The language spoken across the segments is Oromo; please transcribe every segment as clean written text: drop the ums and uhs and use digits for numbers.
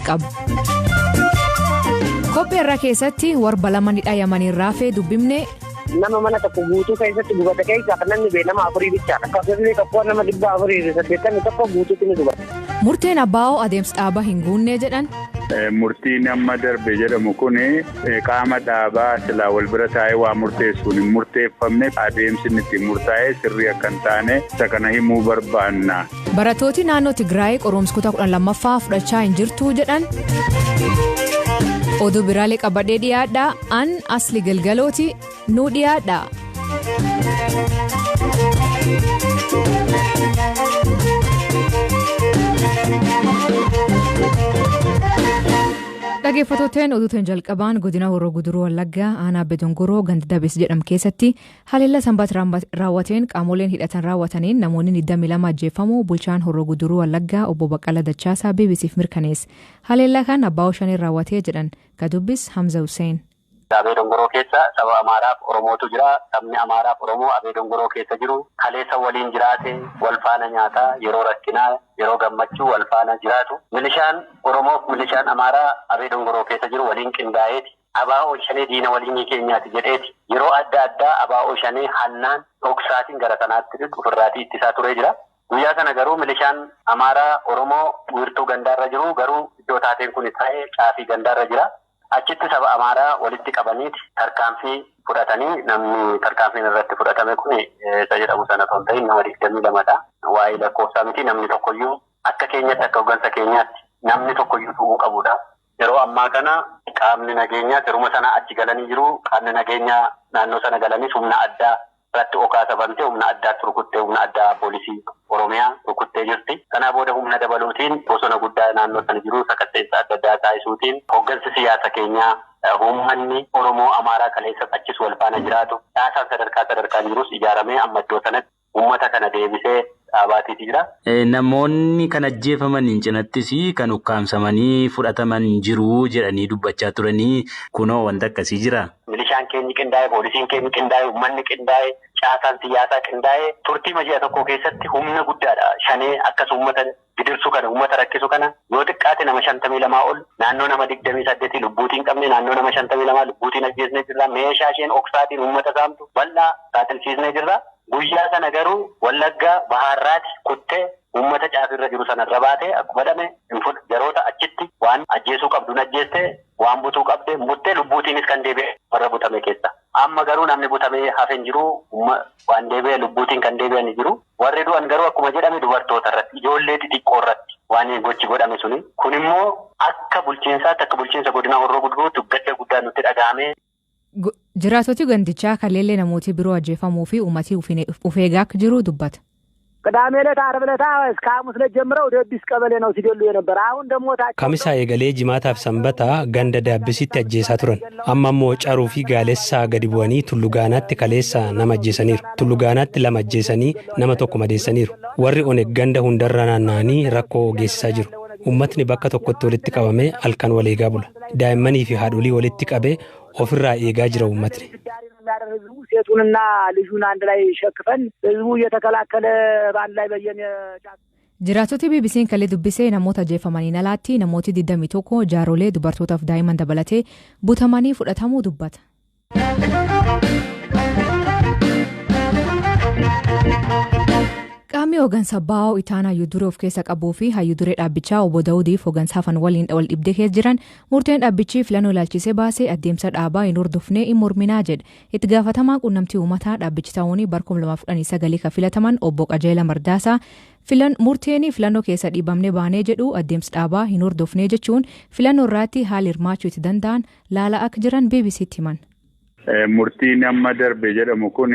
Qaba. Qophii irraa keessatti warba lama hidha yamaniin raafee dubbifne. Nama mana tokko guutuu keessatti gubate keessaa kan namni bee nama afurii bichaadha. Akkasumas tokko nama 481 guutuutti ni gubate. Murteen abbaa'oo adeemsa dhaabaa hin guunnee jedhan. Murtiin amma darbe jedhamu kun qaama dhaabaa silaa wal bira taa'ee waa murteessuun hin murteeffamne adeemsi inni ittiin murtaa'e sirrii akka hin taane isa kana himuu barbaanna. Barattooti naannoo Tigraay qorumsa kutaa 12ffaa fudhachaa hin jirtu jedhan. Oduu biraalee qabadhee dhiyaadhaa an asli galgalooti nuu dhiyaadha. Dhaggeeffattooteen oduutiin jalqabaan godina Horroo Guduruu Wallaggaa aanaa Bedongoroo ganda Dabes jedhamu keessatti haleellaa sanbaata raawwateen qaamoleen hidhatan raawwataniin namoonni 22 ajjeefamuu bulchaan Horroo Guduruu Wallaggaa obbo Baqqala Dachaasaa BBCf mirkaneesse. Haleellaa kan abbaa shaniin raawwatee jedhan ka dubbis Hamza Hussein. Abee Dongoroo keessa saba Amaaraaf Oromootu jira. Sabni Amaaraaf Oromoo Abee Dongoroo keessa jiru kaleessa waliin jiraate, wal faana nyaataa, yeroo rakkinaa, yeroo gammachuu wal faana jiraatu. Milishaan Oromoof milishaan Amaaraa Abee Dongoroo keessa jiru waliin qindaa'eeti. Abaa'oo shanee diina waliinii keenyaati jedheeti. Yeroo adda addaa abaa'oo shanee hannaan dhoksaatiin gara sanaatti ofirraatii ittisaa turee jira. Guyyaa sana garuu milishaan Amaaraa Oromoo wiirtuu gandaarra jiru garuu iddoo taateen kun ta'e caafii gandaarra jira. Achitti saba Amaaraa walitti qabaniiti tarkaanfii fudhatanii namni tarkaanfiin irratti fudhatame kun isa jedhamu sana osoo hin ta'in nama 22dha. Waa'ee lakkoofsaa miti namni tokkoyyuu akka keenyatti akka hooggansa keenyaatti namni tokkoyyuu du'uu qabudha. Yeroo ammaa kana qaamni nageenyaa siruma sana achi galanii jiru. Qaamni nageenyaa naannoo sana galanis humna addaa irratti okaasa bantee humna addaatti rukuttee humna addaa poolisii Oromiyaa rukuttee jirti. Kanaa booda humna dabaluutiin bosona guddaa naannoo sana jiru sakatteensa adda addaa taasisuutiin hooggansi siyaasa keenyaa uummanni Oromoo Amaaraa kaleessa achis wal faana jiraatu caasaan sadarkaa sadarkaan jirus ijaaramee amma iddoo sanatti uummata kana deebisee dhaabaatiiti jira. Namoonni kan ajjeefamaniin cinattis kan ukkaamsamanii fudhataman jiru jedhanii dubbachaa turanii kunoo wanta akkasii jira. Milishaan keenyi qindaa'e, poolisiin keenyi qindaa'e, uummanni qindaa'e, caasaan siyaasaa qindaa'e turtii ji'a tokko keessatti humna guddaadha. Shanee akkas uummata gidirsuu kana, uummata rakkisu kana yoo xiqqaate nama 52 ol naannoo nama 28 lubbuutiin qabne naannoo nama 52 lubbuutiin ajjeesnee jirra. Meeshaa isheen oksaatiin uummata saamtu bal'aa saaxilsiisnee jirra. Guyyaa sana garuu Wallaggaa Bahaarraati kuttee uummata caafirra jiru sanarra baatee akkuma dhame jaroota achitti waan ajjeesuu qabduun ajjeeste waan butuu qabde buttee lubbuutiinis kan deebi'e warra butame keessa. Amma garuu namni butamee hafe hin jiru waan deebi'e lubbuutiin kan deebi'an jiru. Warri du'an garuu akkuma jedhame dubartoota irratti ijoollee xixiqqoo irratti waan gochi godhame suni. Kun immoo akka bulchiinsaatti akka bulchiinsa godina Horroo Guduruutti gadda guddaa nutti dhaga'ame. Jiraatoti gandichaa kaleellee namooti biroo ajjeefamuu fi uummatii of eegaa akka jiru dubbata. ቅዳሜ ዕለት ዓርብ ዕለት እስከ ሐሙስ ዕለት ጀምረው ደቢስ ቀበሌ ነው ሲገሉ የነበር። አሁን ደግሞ ታች Kamisaa eegalee jimaataaf sanbataa ganda daabbisitti ajjeesaa turan. Amma immoo caruu fi gaalessaa gadi bu'anii tullugaanaatti kaleessa nama ajjeesaniiru. Tullugaanaatti lama ajjeesanii nama tokko madeessaniiru. Warri Oneg ganda hundarra naanna'anii rakkoo geessisaa jiru. Uummatni bakka tokkotti walitti qabamee halkan wal eegaa bula. Daa'immanii fi haadholii walitti qabee ofirraa eegaa jira uummatni. ህዝቡ ሴቱንና ልጁን አንድ ላይ ሸክፈን ህዝቡ እየተከላከለ በአንድ ላይ በየሜ Jiraattoti BBC'n kalee dubbisee namoota ajjeefamaniin alaatti namooti 21 jaarolee dubartootaaf daa'imman dabalatee butamanii fudhatamuu dubbata. Qaamni hooggansa baa'oo itaanaa hayyuu of keessa qabuu fi hayyuu duree dhaabbichaa obbo Daawudiif hooggansa hafan waliin wal dhibdee keessa jiran murteen dhaabbichi filannoo ilaalchisee baasee adeemsa dhaabaa hin hordofnee hin morminaa jedhe. Itti gaafatamaa quunnamtii uummataa dhaabbichi ta'uun bara 2019 kan filataman obbo Qajeelaa Mardaasaa murteen filannoo keessa dhiibamnee baanee jedhu adeemsa dhaabaa hin hordofnee jechuun filannoo irratti haala hirmaachuu itti danda'an laala akka jiran BBCtti himan. Murtiin amma darbe jedhamu kun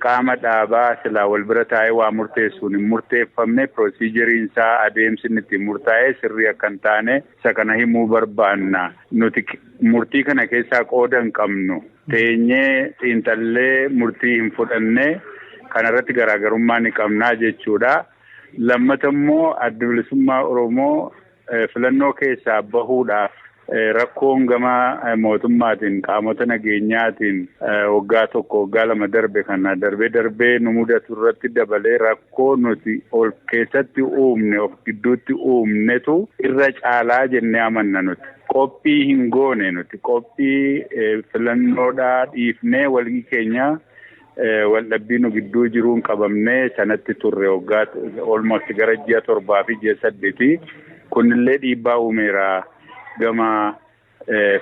qaama dhaabaa silaa wal bira taa'ee waa murteessuun hin murteeffamne piroosiijeriin isaa adeemsi inni ittiin murtaa'e sirrii akka hin taane isa kana himuu barbaanna. Nuti murtii kana keessaa qooda hin qabnu. Teenyee xiinxallee murtii hin fudhanne kanarratti garaagarummaa ni qabnaa jechuudha. Lammata immoo adda bilisummaa Oromoo filannoo keessaa bahuudhaaf Rakkoon gama mootummaatiin, qaamota nageenyaatiin waggaa 1, waggaa 2 darbe kana darbee darbee nu mudatu irratti dabalee, rakkoo nuti ol keessatti uumne, of gidduutti uumnetu irra caalaa jennee amanna nuti. Qophii hin goone nuti. Qophii filannoodhaa dhiifnee, walii keenya waldhabbii nu gidduu jiruun qabamnee sanatti turre waggaa almost gara ji'a 7 fi ji'a 8. Kunillee dhiibbaa uumeera gama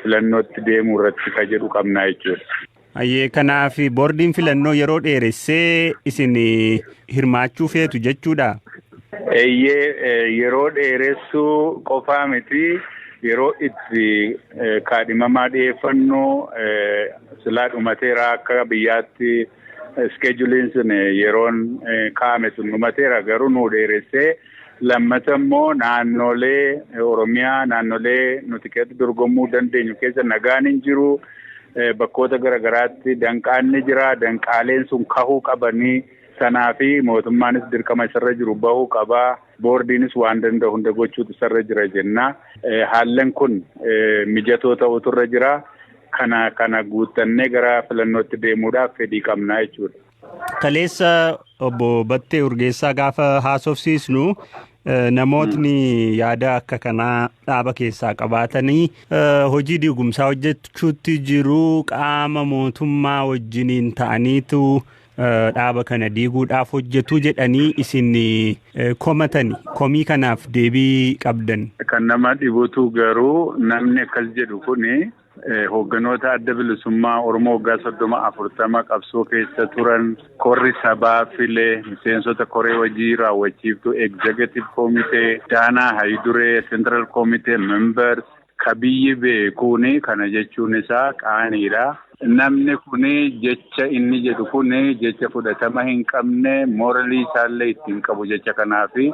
filannootti deemuu irratti ka jedhu qabnaa jechuudha. Ayyee, kanaaf boordiin filannoo yeroo dheeressee isin hirmaachuu feetu jechuudha. Eeyyee, yeroo dheeressuu qofaa miti, yeroo itti kaadhimamaa dhiyeeffannoo silaa dhumateera. Akka biyyaatti scheduleiin sun, yeroon kaa'ame sun dhumateera, garuu nu dheeressee, lammata immoo naannolee Oromiyaa, naannolee nuti keessatti dorgomuu dandeenyu keessa nagaan hin jiru. Bakkoota garaagaraatti danqaan ni jira. Danqaaleen sun kahuu qabanii sanaa fi mootummaanis dirqama isarra jiru bahuu qabaa. Boordiinis waan danda'u hunda gochuutu isarra jira jenna. Haallan kun mijatoo ta'utu irra jira. Kana guuttannee gara filannootti deemuudhaaf fedhii qabnaa jechuudha. Kaleessa obbo Battee Urgeessaa gaafa haasofsiisnu, namootni yaada akka kanaa dhaaba keessaa qabaatanii hojii diigumsaa hojjechuutti jiru, qaama mootummaa wajjiniin ta'aniitu dhaaba kana diiguudhaaf hojjetu jedhanii isin komatani. Komii kanaaf deebii qabdan. Kan nama dhibutu garuu, namni akkas jedhu kuni hoogganoota Adda Bilisummaa Oromoo waggaa 30, 40 qabsoo keessa turan, korri sabaa filee, miseensota koree hojii raawwachiiftuu, executive committee, daanaa hayiduree, central committee members ka biyyi beekuuni, kana jechuun isaa qaaniidha. Namni kuni jecha inni jedhu kuni jecha fudhatama hin qabne, moralii isaallee ittiin qabu jecha kanaafi.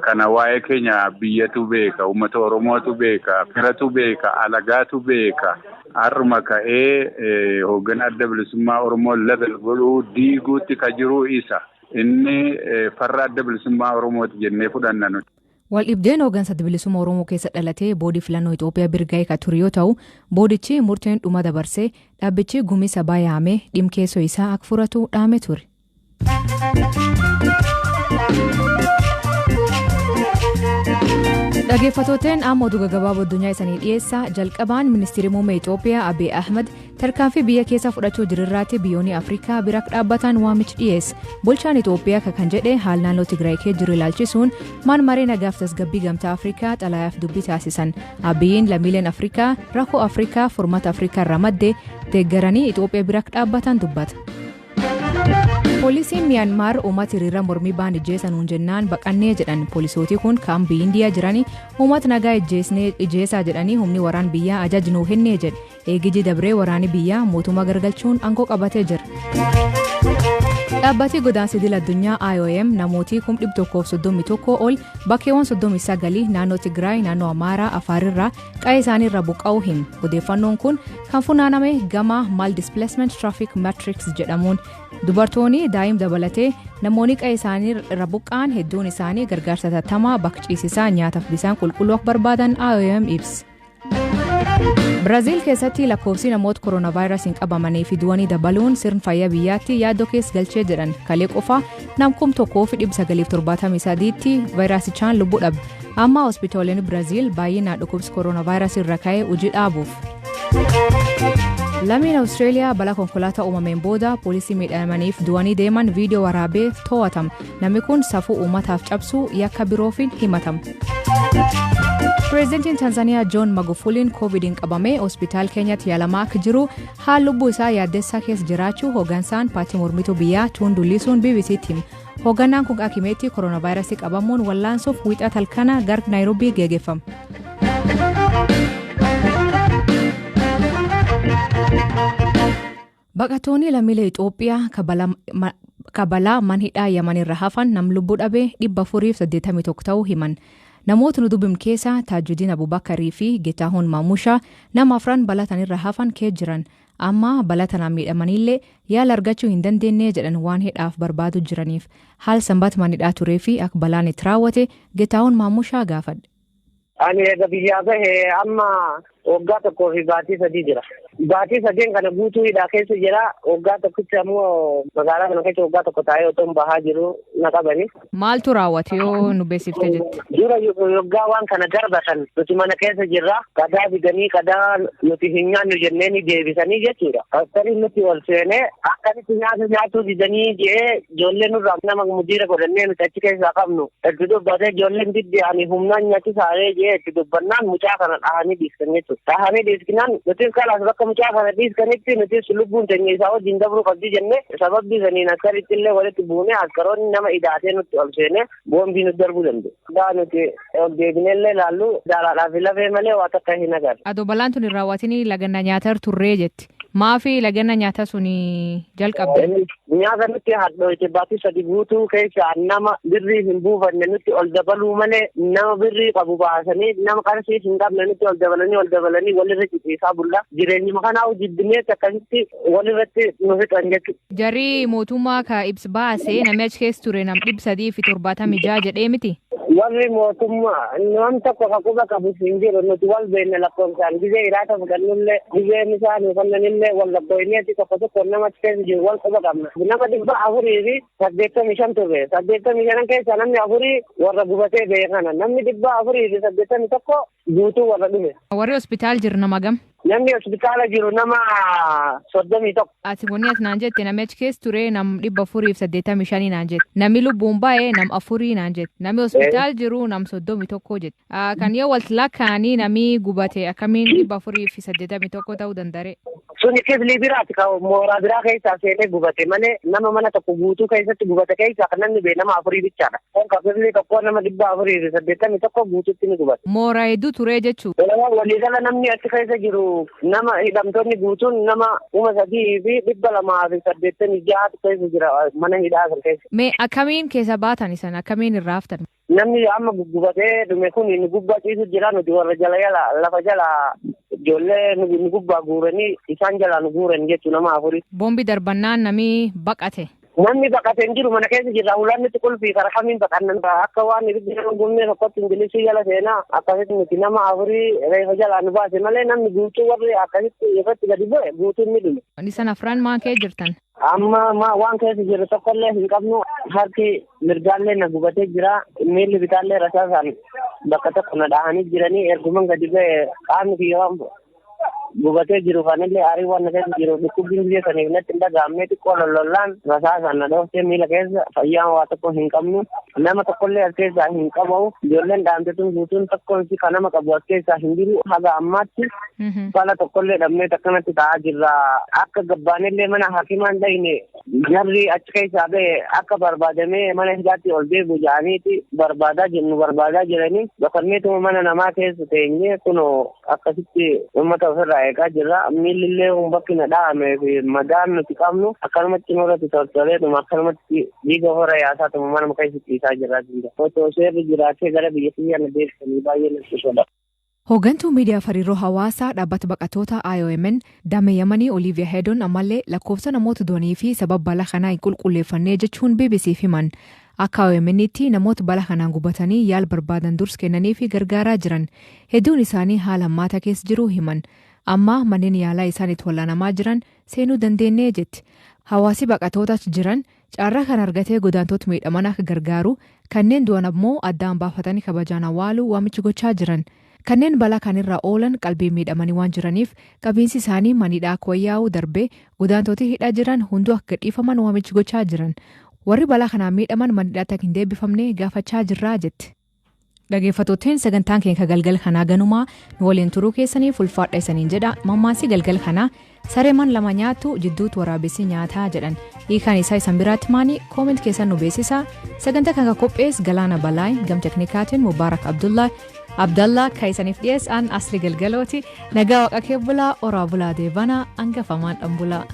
Kana waa'ee keenya biyyatu beeka, uummata Oromootu beeka, firatu beeka, alagaatu beeka. Har'uma ka'ee hooggana Adda Bilisummaa Oromoo label godhuu, diiguutti ka jiru isa. Inni farra Adda Bilisummaa Oromooti jennee fudhanna nuti. Waldhibdeen hooggansa Bilisummaa Oromoo keessa dhalatee boordii filannoo Itoophiyaa bira ga'ee kan ture yoo ta'u, boordichi murteen dhuma dabarsee dhaabbichi gumii sabaa yaamee dhimma keessoo isaa akka furatu dhaame ture. Dhaggeeffattooteen, amma oduu gaggabaaboo addunyaa isanii dhiyeessa. Jalqabaan, ministeerri muummee Itoophiyaa Abiy Ahmed tarkaanfii biyya keessa fudhachuu jirirraatti biyyoonni Afrikaa bira dhaabbatan waamicha dhiyeessa. Bulchaan Itoophiyaa kan jedhe haal naannoo Tigraay keessa jiru ilaalchisuun maan maree nagaaf tasgabbii Gamtaa Afrikaa xalayaaf dubbii taasisan. Abiyyiin lammiileen Afrikaa rakkoo Afrikaa furmaata Afrikaa irraa madde deeggaranii Itoophiyaa bira dhaabbatan dubbata. Poolisiin Miyaanmaar uummata hiriira mormii ba'an ijjeessanuun jennaan baqannee jedhan. Poolisooti kun kaambii Indiyaa jiranii uummata nagaa ijjeessaa jedhanii humni waraan biyyaa ajaja nuu kennee jedhe. Eegiji dabree waraanni biyyaa mootummaa gargalchuun aangoo qabatee jira. Dhaabbati godaansa idil addunyaa IOM namooti 131,000 ol bakkeewwan 39 naannoo Tigraay, naannoo Amaaraa, Afaarirraa qa'ee isaaniirra buqqa'uu himu. Odeeffannoon kun kan funaaname gama Mal Displacement Traffic Matrix jedhamuun. Dubartoonni, daa'im dabalatee namoonni qa'ee isaanii irra buqqa'an hedduun isaanii gargaarsa hatattamaa, bakka ciisisaa, nyaataaf bisaan qulqulluu akka barbaadan IOM ibsa. Biraaziil keessatti lakkoofsi namoota kooronaavaayirasiin qabamanii fi du'anii dabaluun sirna fayyaa biyyaatti yaaddoo keessa galchee jedhan. Kalee qofa nam 1973tti vaayirasichaan lubbuu dhabe. Amma hospitaalonni Biraaziil baay'inaan dhukkubsi kooronaavaayirasii irra ka'ee hojii dhaabuuf. Lammiin Awustreeliyaa balaa konkolaataa uumameen booda poolisii miidhamaniif du'anii deeman viidiyoo waraabee to'atama. Namni kun safuu uummataaf cabsuu yakka biroofiin himatama. Pireezidantiin Tanzaaniyaa Joon Magufuliin Koovidiin qabamee hospitaal Keenyatti yaalamaa akka jiru, haal lubbuu isaa yaaddessaa keessa jiraachuu hoggansaan paartii mormituu biyyaa Tundu Lisuun BBCtti hima. Hoogganaan kun akimeetti kooronaavaayirasii qabamuun wallaansuuf Wiixata halkana gara Naayiroobii geggeeffama. Baqattoonni lammiilee Itoophiyaa kabalaa man hidhaa Yaman irra hafan nam lubbuu dhabee 481 ta'uu himan. Namoota nu dubbifne keessaa Taajjuddin Abubakarii fi Getaahuun Maamushaa nama afran balaa tanirra hafan kee jiran. Amma balaa tanaan miidhamanillee yaala argachuu hin dandeenye jedhan, waan hidhaaf barbaadu jiraniif. Haal Sanbata man hidhaa turee fi akka balaan itti raawwate Getaahuun Maamushaa gaafadhe. Ani eega biyyaa bahe amma waggaa 1 fi baatii 3 jira. Baatii 3 kana guutuu hidhaa keessa jira. Waggaa tokkitti ammoo magaalaa kana keessa waggaa 1 taa'ee otoo bahaa jiru na qabani. Maaltu raawwate yoo nu beeksifte jette? Dura waggaa waan kana darbatan nuti mana keessa jirra. Qadaa fidanii qadaa nuti hin nyaannu jennee deebisanii jechuudha. Askariin nuti ol seenee akkasitti nyaata nyaatuu didanii jee ijoollee nurraa nama mudiira godhannee nuti achi keessaa qabnu. Itti dubbatee ijoolleen diddi ani humnaan nyaachisaaree jee itti dubbannaan mucaa kana dhahanii dhiiskan jechuudha. Dhahanii dhiiskinaan nutis kalaas bakka mucaa kana dhiiskanitti nutis lubbuun teenya isaa wajjin dabruu qabdi jennee sababbi saniin askaritti illee walitti buunee askaroonni nama idaatee nutti ol seenee boombii nutti darbuu danda'u. Daa nuti ol deebinee illee laallu daalaadhaaf lafee malee waa takka hin agarre. Adoo balaan tun hin raawwatinii laganna nyaataa turree jetti. Maafi laganna nyaata suni jalqabde? Nyaata nutti hadhooyte baatii 3 guutuu keessaa nama birrii hin buufanne nutti ol dabaluu malee nama birrii qabu baasanii nama qarshii hin qabne nutti ol dabalanii ol dabalanii walirra ciciisaa bulla. Jireenyuma kanaa jibbineetti akkasitti walirratti nu fixan jechuudha. Jarri mootummaa ka ibsa baasee namni achi keessa ture nam 376 jedhee miti? Warri mootummaa nam tokko ka quba qabu hin jiru nuti wal beekne lakkoofsaan gizee hiraata fudhannullee gizeen isaanii fannanillee wal lakkoofneeti tokko tokko nama achi keessa jiru wal quba qabna. Nama 485 ture. 85 keessa namni 4 warra gubatee ba'e kana namni 481 guutuu warra dhume. Warri hospitaal jiru nama gam? Namni hospitaala jiru nama 31. Ati wanni ati naan jette namni achi keessa ture nam 485 naan jette. Namni lubbuun ba'e nam 4 naan jette. Namni hospitaal jiru nam 31 jette. Kan yoo wal lakkaa'anii namni gubate akkamiin 481 ta'uu danda'e? Suni kiflii biraati kan mooraa biraa keessaa seenee gubate malee nama mana tokko guutuu keessatti gubate keessaa kan namni bee nama 4 bichaadha. Kan kiflii tokko nama 481 guutuutti ni gubate. Mooraa hedduu ture jechuudha. Waliigala namni achi keessa jiru nama hidhamtoonni guutuun nama 3286 keessa jira mana hidhaa kan keessa. Mee akkamiin keessa baatan isan akkamiin irraa haftan? Namni amma guggubatee dhume kun nu gubbaa ciisu jira nuti warra jala jala lafa jala ijoollee nu gubbaa guuranii isaan jalaa nu guuran jechuun nama 4. Boombi darbannaan namni baqate. Namni baqate hin jiru mana keessa jirra ulaan nuti qulfii karaa kamiin baqannan akka waan ibiddi nama gumnee tokkotti ingilisii jala seenaa akkasitti nuti nama 4 reefa jalaa nu baase malee namni guutuu warri akkasitti irratti gadi bu'e guutuun ni dhume. Isan afran maan kee jirtan? Amma waan keessa jiru tokkollee hin qabnu harki mirgaallee na gubatee jira miilli bitaallee rasaasaan bakka tokko na dhahanii jiranii erguman gadi ba'e qaamni kiyya waan gubatee jiru kanallee aarii waan keessa jiru dhukkubbiin biyya saniif natti hin dhaga'amne xiqqoo lollollaan rasaasaan na dhooftee miila keessa fayyaan waa tokko hin qabnu nama tokkollee as keessaa hin qabu ijoolleen dhaamte tun guutuun tokkoon si kan nama qabu as keessaa hin jiru haga ammaatti fala tokkollee dhabnee akkanatti taa'aa jirra akka gabbaanillee mana hakimaan dhayne jarri achi keessaa ba'e akka barbaadamee mana hidhaatti ol deebi'u jedhaniiti barbaadaa jirnu barbaadaa jiranii dhokanneetuma mana namaa keessa teenyee kunoo akkasitti uummata ofirraa eegaa jirra. Miillillee bakki na dhahame fi madaan nuti qabnu akkanumatti nurratti tortoreetuma akkanumatti dhiiga ofirra yaasaatuma mana keessa ciisaa jirra. Otoo seerri jiraatee gara biyya kiyyaa na deebisanii baay'ee natti tola. Hooggantuu miidiyaa fariiroo hawaasaa dhaabbata baqattoota IOMN damee Yamanii Oliiviyaa Heedon ammallee lakkoofsa namoota du'anii fi sababa balaa kanaa hin qulqulleeffannee jechuun BBCf himan. Akka IOMN'tti namoota balaa kanaan gubatanii yaala barbaadan durs kennanii fi gargaaraa jiran. Hedduun isaanii haala hammaataa keessa jiru himan. Amma manneen yaalaa isaan itti wal'aanamaa jiran seenuu dandeenyee jetti. Hawaasi baqattoota achi jiran carraa kan argatee godaantota miidhaman akka gargaaru kanneen du'an ammoo addaan baafatanii kabajaan awwaaluu waamichi gochaa jiran. Kanneen balaa kanirraa oolan qalbii miidhamanii waan jiraniif qabiinsi isaanii maniidhaa akka wayyaa'uu darbee godaantota hidhaa jiran hunduu akka gadhiifaman waamichi gochaa jiran. Warri balaa kanaan miidhaman maniidhaatti akka hin deebifamne gaafachaa jirraa jetti. Dhaggeeffattootni sagantaan keenya galgal kanaa ganumaa nu waliin turuu keessaniif ulfaadha isaniin jedha. Mammaasii galgal kanaa saree man lama nyaattu jidduutti waraabessi nyaataa jedhan. Hiikaan isaa isan biraatti maani comment keessan nu beeksisa. Sagantaa kan qophees Galaana Balaay gam teknikaatiin Mubaarak Abdullaa Abdallaa kan isaniif dhiyeessan Asli Galgalooti. Nagaa waaqa kee bulaa oraa bulaa deebanaa hangafamaan dhanbulaa.